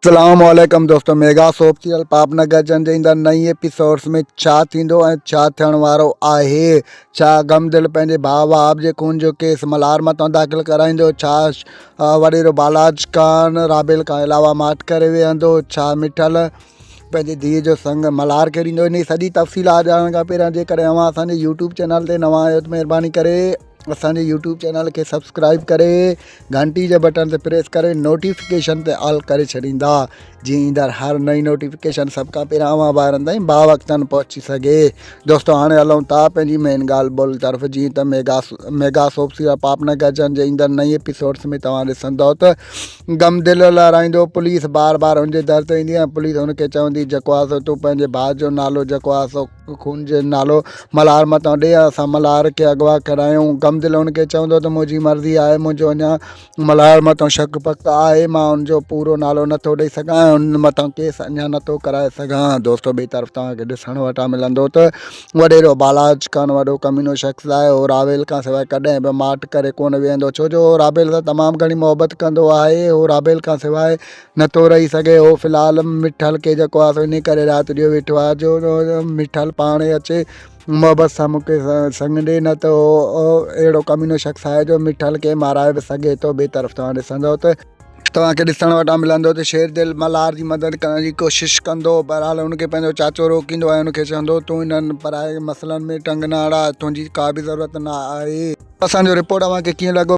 اسلام عليڪم دوستو ميگا سوپ سيريل پاپ نگر جن جي ايندڙ نئين ايپيسوڊس ۾ ڇا ٿيندو ۽ ڇا ٿيڻ وارو آهي ڇا غم دل پنهنجي ڀاء وهاب جي خون جو ڪيس ملهار مٿان داخل ڪرائيندو ڇا وڏيرو بالاچ خان رابيل کان علاوه ماٺ ڪري ويهندو ڇا مٺل پنهنجي ڌيء جو سڱ ملهار کي ڏيندو انهي سڄي تفصيلات ڄاڻڻ کان پهريان جيڪڏهن اوهان اسان جي يوٽيوب چينل تي نوان آهيو ته مهرباني ڪري اسان جي يوٽيوب چينل کي سبسڪرائب ڪري گهنٽي جي بٽڻ تي پريس ڪري نوٽيفڪيشن تي آل ڪري ڇڏيندا جي ايندڙ هر نئين نوٽيفڪيشن سڀ کان پهريان اوهان ڀائرن تائين با وقتن پهچي سگهي. دوستو هاڻي هلون ٿا پنهنجي مين ڳالهه ٻولهه طرف جيئن ته ميگا ميگا سوپ سيريل پاپ نه گجن جي ايندڙ نئين ايپيسوڊس ۾ توهان ڏسندؤ ته غم دل لهرائيندو پوليس بار بار هن جي در تي ايندي ۽ پوليس هن کي چوندي جيڪو آهي سو تون پنهنجي ڀاء جو نالو جيڪو آهي سو خون جو نالو ملهار متان ڏي، اسان ملهار کي اغوا ڪرايون. غمدل هن کي چوندو ته منهنجي مرضي آهي، منهنجو اڃا ملهار متان شڪ پڪ آهي، مان ان جو پورو نالو نٿو ڏئي سگهان ۽ ان متان ڪيس اڃا نٿو ڪرائي سگهان. دوستو ٻئي طرف توهان کي ڏسڻ وٽان ملندو ته وڏيرو بالاچ خان وڏو ڪمينو شخص آهي، هو راويل کان سواء ڪڏهن به ماٺ ڪري ڪونه ويهندو، ڇو جو هو رابيل سان تمام گهڻي محبت ڪندو آهي، هو رابيل کان سواء نٿو رهي سگهي. هو في الحال مٺل کي جيڪو آهي سو انهي ڪري رات ڏيو ويٺو آهي جو مٺل پاڻ ئي اچي محبت سان مون کي سڱ ڏي نه ته هو اهڙو ڪمينو شخص آهي جو مٺل کي مارائي به سگهي ٿو. ٻئي طرف توهان ڏسندؤ ته. توهان کي ڏسڻ وٽان ملندو ته شير دل ملهار جي مدد ڪرڻ جي ڪوشش ڪندو. بهرحال هن کي پنهنجو چاچو روڪيندو ۽ هن کي چوندو تون انهن پرائي مسئلن ۾ ٽنگ نه اڙاء تنهنجي ڪا به ضرورت نه آهي. اسان جو رپورٽ اوهان کي ڪيئن لڳو؟